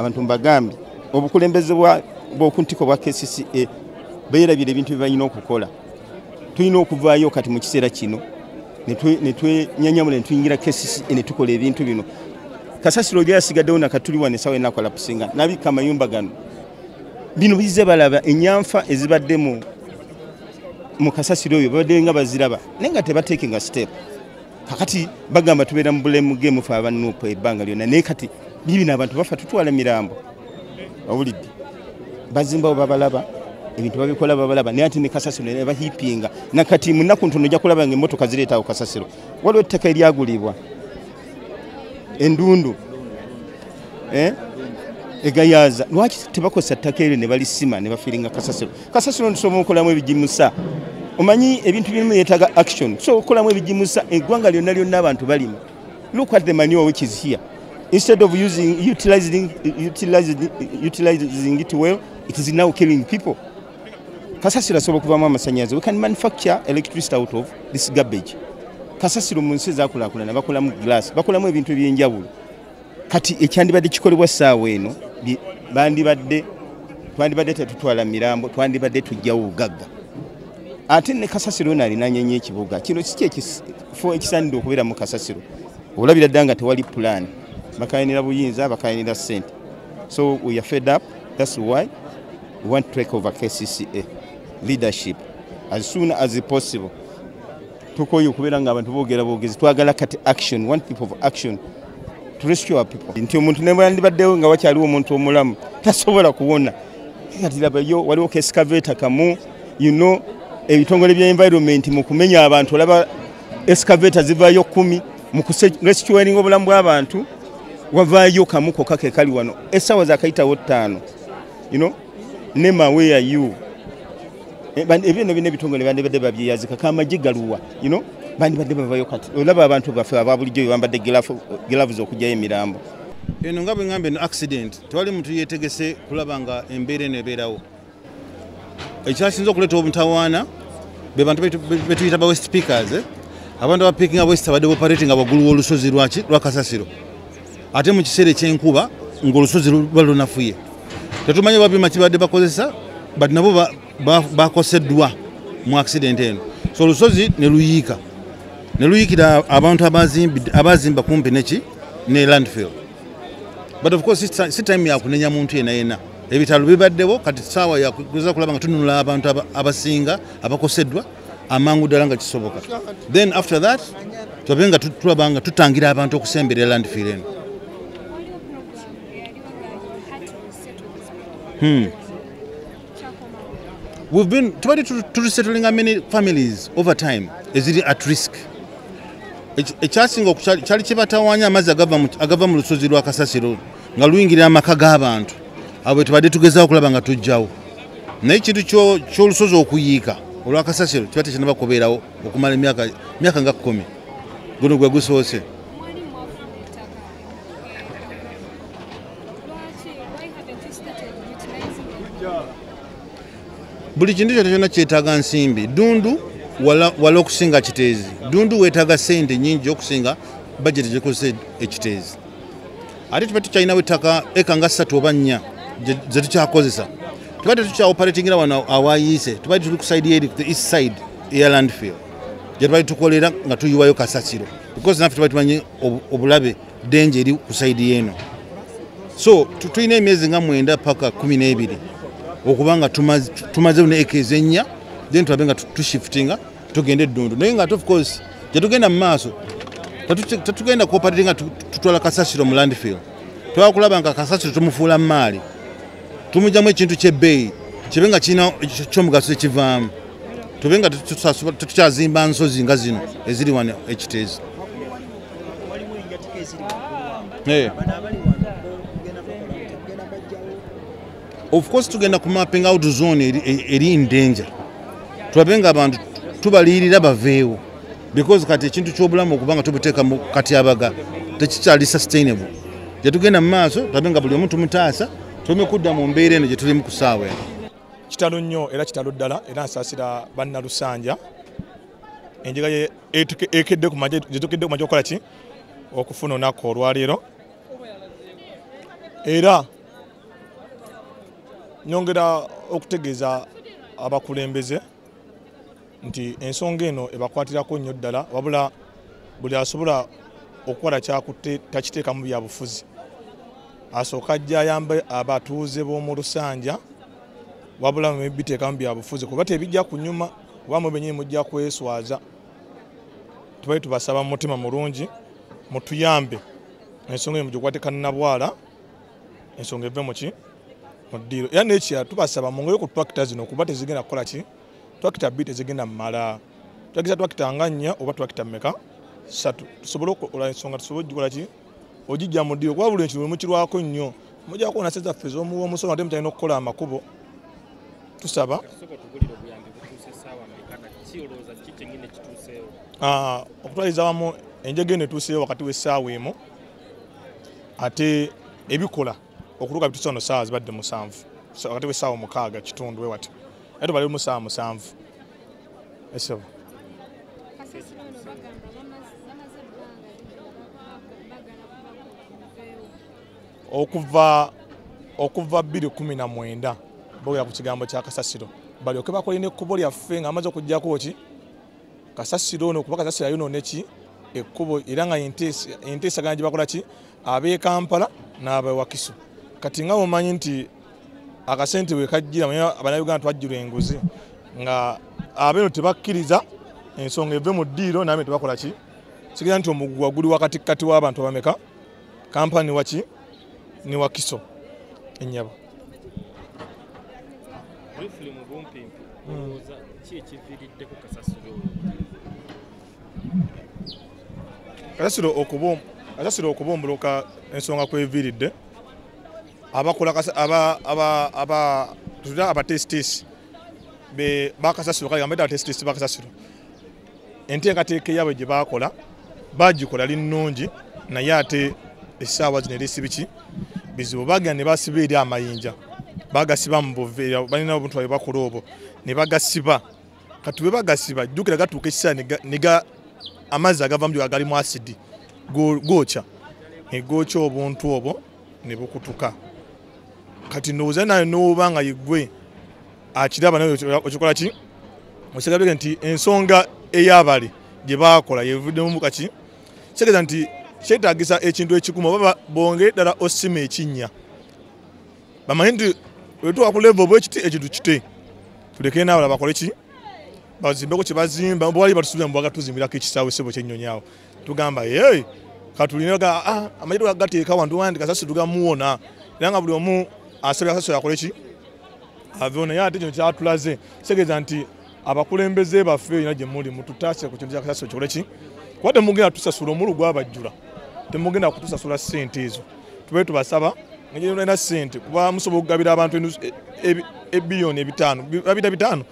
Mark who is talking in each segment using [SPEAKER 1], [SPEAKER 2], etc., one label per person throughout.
[SPEAKER 1] Abantu mbagambye obukulembeze bw'okuntiko bwa KCCA beerabira ebintu bye balina okukola. Tulina okuvaayo kati mu kiseera kino ne twenyanyamula ne tuyingira KCCA ne tukola ebintu bino. Kasasiro oli asigaddewo nakatuli wano essaawa ennaku alapusinga n'abikka amayumba gano. Bino bizze balaba enyanfa ezibadde mu kasasiro oyo babadde nga baziraba naye nga tebateekinga step. Kakati bagamba tubeera mu bulemu game fe aba NUP ebbanga lyonna, naye kati bibino abantu bafa tutwala mirambo. Owulidde bazimbawo babalaba, ebintu babikola babalaba, naye ate ne kasasiro ne bahiipinga. Nakati mu nnaku ntono ojja kulaba ng'emmotoka zireetaawo kasasiro. Waliwo ettaka eryagulibwa endundu egayaza, lwaki tebakozesa ttaka eryo ne balisima ne bafiiringa kasasiro? Kasasiro ntusobola okukolamu ebigimusa. Omanyi ebintu birimu yeetaaga action, so okukolamu ebigimusa eggwanga lyonna lyonna abantu balima. Look at the manure which is here. Instead of utilizing it well, it is now killing people. Kasasiro asobola okuvaamu amasannyalaze. We can manufacture electricity out of this garbage. Kasasiro mu nsi ezaakulaakulana bakolamu glass, bakolamu ebintu ebyenjawulo. Kati ekyandibadde kikolebwa ssaawa eno, twandibadde tetutwala mirambo, twandibadde tujjawo bugagga. Ate ne kasasiro ono alinaanye nnyo ekibuga kino, si kyekifo ekisaanidde okubeera mu kasasiro. Olabira ddala nga tewali pulaani, bakayanira buyinza, bakayanira ssente. So we are fed up. That's why we want to take over KCCA leadership as soon as possible. Tukoye okubeera nga abantu boogera boogezi, twagala kati action, want people of action to rescue our people. Nti omuntu ne bwandibaddewo nga wakyaliwo omuntu omulamu tasobola kuwona. Kati labayo waliwo excavator kamu, you know, ebitongole bya environment mu kumenya abantu, olaba excavator zivaayo 10 mu kurescuing obulamu bw'abantu, wavaayo kamu kokka ke kali wano essaawa zaakayitawo 5. You know, NEMA, where are you? Ebyo bino ebitongole bandibadde babyeyazika kamagye galuwa, you know, bandibadde bavayo kati. Olaba abantu baffe aba bulijjo bambadde gloves okugyayo emirambo.
[SPEAKER 2] Eno nga bwe ngambye eno accident, tewali muntu yeetegese kulaba nga embeera eno ebeerawo. Ekyasinze okuleeta obutawaana be bantu betuyita ba waste pickers, abantu abapiikinga waste abadde operating waggulu w'olusozi lwa kasasiro, ate mu kiseera ekyenkuba ng'olusozi luba lunafuye. Tetumanyi babyuma kibadde bakozesa, but nabo bakoseddwa mu accident eno. So olusozi ne luyiika, ne luyiikira abantu abazimba kumpi neki ne landfill. But of course si time ya kunenya muntu yenna yenna. Ebitalo bibaddewo, kati ssaawa ya kugeza kulaba nga tununula abantu abasinga abakoseddwa amangu ddala nga kisoboka. Then after that tulabe nga tulaba nga tutangira abantu okusemberera landfill eno. We've been resettling many families over time eziri at risk. Ekyasinga kyali kibatawaanya amazzi agava mu lusozi lwa kasasiro nga luyingirira amaka g'abantu. Abo tubadde tugezaako okulaba nga tujjawo, naye ekintu ky'olusozi okuyiika olwa kasasiro kiba tekinnaba kubeerawo okumala emyaka nga 10. Guno gwe gusoose. Buli kintu kyonna kyonna kyetaaga nsimbi. Ddundu wala okusinga Kiteezi. Ddundu weetaaga ssente nnyingi okusinga bajeti gyekozesa Ekiteezi. Ate tuba tukyalinawo ettaka eka nga 3 oba 4 ze tukyakozesa. Tuba tetukyaoperatingira wano awayiise, tubadde tuli ku side eri, the east side eya landfill gye tubadde tukolera nga tuyiwayo kasasiro, because naffe tubadde tumanyi obulabe danger eri ku side y'eno. So tulina emyezi nga 9 paka 12 okubanga tumaze ne eka ezennya, then tulabe nga tushiftinga tugende Ddundu. Naye nga of course gyetugenda mu maaso tetugenda cooperating nga tutwala kasasiro mu landfill. Twagala kulaba nga kasasiro tumufuula maali, tumugyamu ekintu ky'ebbeeyi kibe nga kirina ekyomugaso ekivaamu, tube nga tetukyazimba nsozi nga zino eziri wano Ekiteezi. Of course tugenda ku mapping out zone eri in danger, tulabe nga abantu tubaliyirira baveewo, because kati ekintu ky'obulamu okubanga tubuteeka mu katyabaga tekikyali sustainable. Gye tugenda mu maaso tulabe nga buli omu tumutaasa, tuleme kudda mu mbeera eno gye tulimu ku ssaawa eno.
[SPEAKER 3] Kitalo nnyo era kitalo ddala, era nsaasira bannalusanja. Enjega ekedde ku magye, gye tukedde ku magye okukola ki? Okufuna olunaku olwaleero. Era Nyongera okutegeeza abakulembeze nti ensonga eno ebakwatirako nnyo ddala, wabula buli asobola okukola kyakutte takiteekamu byabufuzi, asooka ajja ayambe abatuuze b'omu Lusanja, wabula mubiteekamu byabufuzi kuba tebijja kunyuma, kuba mwe bennyini mujja kweswaza. Tubaye tubasaba mu mutima mulungi mutuyambe ensonga eno mugikwate kannabwala, ensonga eve muki mu ddiiro. Era n'ekirala tubasaba mwongere ku twakita zino kuba tezigenda kukola ki, twakita bbiri tezigenda mmala, twagisa twakita nga nnya oba twakita mmeka ssatu, tusobole okukola ensonga tusobole ogikola ki ogijja mu ddiiro, kuba buli ekintu mukirwako nnyo mujja kuwona ssente zaffe ez'omuwa omusolo ate mukyalina okukola amakubo. Tusaba okutwaliza wamu enjega eno etuuseewo wakati w'essaawa emu, ate ebikola okuluka bituuse wano ssaawa zibadde 7, wakati w'essaawa 6 kitundu we wati, ate tubale mu ssaawa 7. Esebo okuva 2019 boogera ku kigambo kya kasasiro, balyoke bakole n'ekkubo lyaffe nga bamaze okuggyako ki kasasiro ono, kuba kasasiro ayonoona ki ekkubo, era nga enteesaganya gye bakola ki ab'e Kampala n'ab'e Wakiso. Kati nga bw'omanyi nti akasente bwe kajjira, Bannayuganda twajjirwa enguzi nga abeeno tebakkiriza ensonga eve mu ddiiro, n'abeeno tebakola ki, kigenda nti omuguwa guli wakatikkati w'abantu abameka, Kampala ne waki ne Wakiso. Ennyabo kasasiro okubumbuluka ensonga kweviiridde abakola abatesitesi bakasasiro, kale gambe abatesitesi bakasasiro, enteekateeka yaabwe gye baakola bagikola li nnungi, naye ate essaawa zino eri si biki bizibu. Bagenda ne basiba eri amayinja, bagasiba mu buveera, balina obuntu bwe bakola obwo ne bagasiba. Kati bwe bagasiba jjukira gatuuka ekiseera amazzi agavamu agalimu asidi gookya, ne gookya obuntu obwo ne bukutuka. Kati ndowooza nayo n'oba nga yeggwe akiraba naye okikola ki, osigabire nti ensonga ey'abali gye baakola yevuddemu kaki, kitegeeza nti kyetaagisa ekintu ekigumu oba bongere ddala osima ekinnya, bamanye nti bwe tutuuka ku level bwekiti ekintu kite, tuleke n'abalala bakole ki, bazimbeko kye bazimba. Bwali batusuubira mu bwagatuzimbirako ekisaawe ssebo ky'ennyonyi awo, tugamba hey, katulina amagye tugagateeka wantu wandi kasasiro tugamuwona, era nga buli omu asabye kasasiro akole ki aveewo. Naye ate kino kyatulaze kitegeeza nti abakulembeze baffe yonna gye muli mututaase ku kintu kya kasasiro kikole ki, kuba temugenda tusasula omulu gwabajjula, temugenda kutusasula ssente ezo. Tube tubasaba ng'olina ssente kuba musobola okugabira abantu ebbiliyoni 5 babita 5.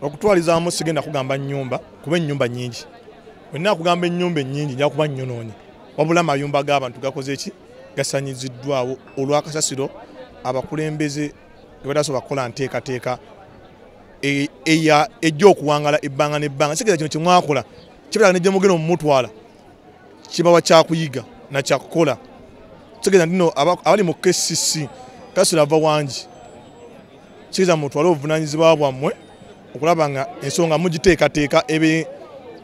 [SPEAKER 3] Okutwalizaamu sigenda kugamba nnyumba kuba ennyumba nnyingi, wenna kugamba ennyumba ennyingi nja kuba nnyonoonye, wabula amayumba g'abantu gakoze ki, gasanyiziddwawo olw'akasasiro abakulembeze ge batasobola kukola nteekateeka ejja okuwangala ebbanga n'ebbanga. Kitegeeza kino kye mwakola kibeera ne gye mugenda omumutwala kibawa kyakuyiga na kyakukola. Kitegeeza nti nno abali mu KCC kasasiro ava wangi, kitegeeza mutwale obuvunaanyizibwa bwammwe okulaba nga ensonga mugiteekateeka ebe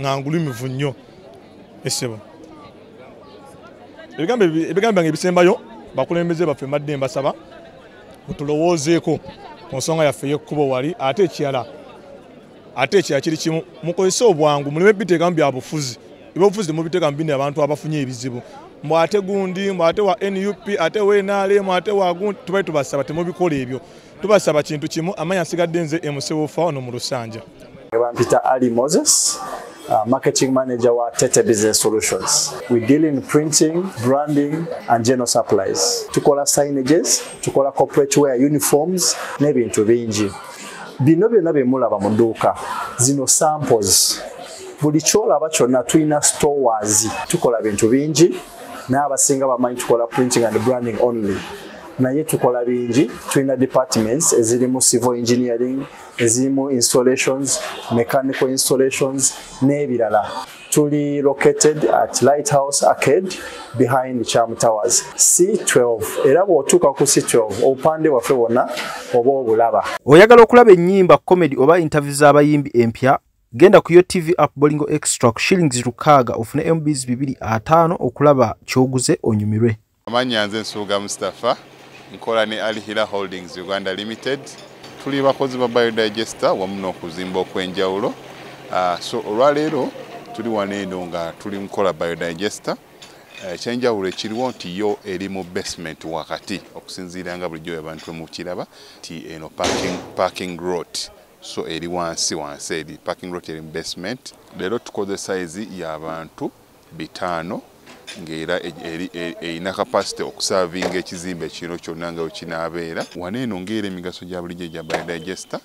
[SPEAKER 3] nga ngulumivu nnyo. Essebo ebigambo byange ebisembayo, bakulembeze baffe mbadde mbasaba mutulowoozeeko ku nsonga yaffe ey'ekkubo wali. Ate ekirala kiri kimu, mukozese obwangu, muleme biteekamu byabufuzi. Ebyobufuzi temubiteekamu bino abantu abafunye ebizibu, mbu ate gundi, mbu ate wa NUP, ate wa NRM, ate wa gundi. Tubaye tubasaba temubikola ebyo, tubasaba kintu kimu. Amanya nsigadde nze MC Wofa wano mu Lusanja.
[SPEAKER 4] Bampita Ali Moses, marketing manager wa Tete Business Solutions. We deal in printing, branding and general supplies. Tukola signages, tukola corporate wear, uniforms n'ebintu bingi. Bino byonna bye mulaba mu dduuka, zino samples. Buli ky'olaba kyonna tulina stores, tukola bintu bingi, naye abasinga bamanyi tukola printing and branding only. Naye tukola bingi, tulina departments ezirimu civil engineering, ezirimu installations, mechanical installations n'ebirala. Tuli located at Lighthouse Arcade behind Charm Towers C12. Era bw'otuuka ku C12 obupande bwaffe bwonna oba obulaba.
[SPEAKER 5] Oyagala okulaba ennyimba, comedy oba interview z'abayimbi empya? Genda ku Yo TV app Bolingo Extra ku shillings 6 ofune MBs 250 okulaba kyoguze onyumirwe.
[SPEAKER 6] Amannya nze Nsubuga Mustafa, nkola ne Al Hila Holdings Uganda Limited. Tuli bakozi ba biodigester wamu n'okuzimba okw'enjawulo. So olwaleero tuli wano eno nga tuli mukola biodigester. Ekyenjawulo ekiriwo nti yo eri mu basement wakati, okusinziira nga bulijjo abantu mukiraba nti eno parking lot, so eri wansi wansi, eri parking lot eri mu basement. Leero tukoze size y'abantu 5 ng'era erina capacity okusavinga ekizimbe kino kyonna nga wekinaabeera. Wano eno ng'era emigaso gya bulijjo egya biodigester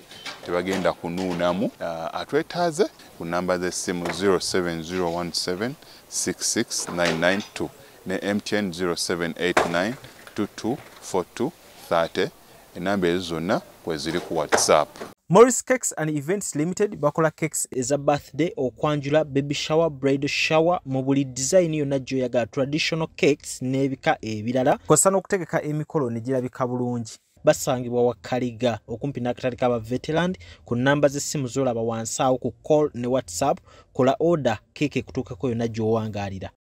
[SPEAKER 6] tebagenda kunuunamu. Atwetaaze ku namba z'essimu 07017 66992 ne MTN 0789 2242 30. Enamba ezo zonna kweziri ku WhatsApp.
[SPEAKER 5] Morris Cakes and Events Limited bakola cakes eza birthday, okwanjula, baby shower, bridal shower mu buli design yonna gy'oyagala, traditional cakes n'ebika ebirala. Kosa n'okutegeka emikolo ne girabika bulungi. Basangibwa Wakaliga okumpi n'akatale k'aba Veteran ku namba z'essimu z'olaba wansi awo ku call ne WhatsApp. Kola order keeke ekutuukako yonna gy'owangaalira.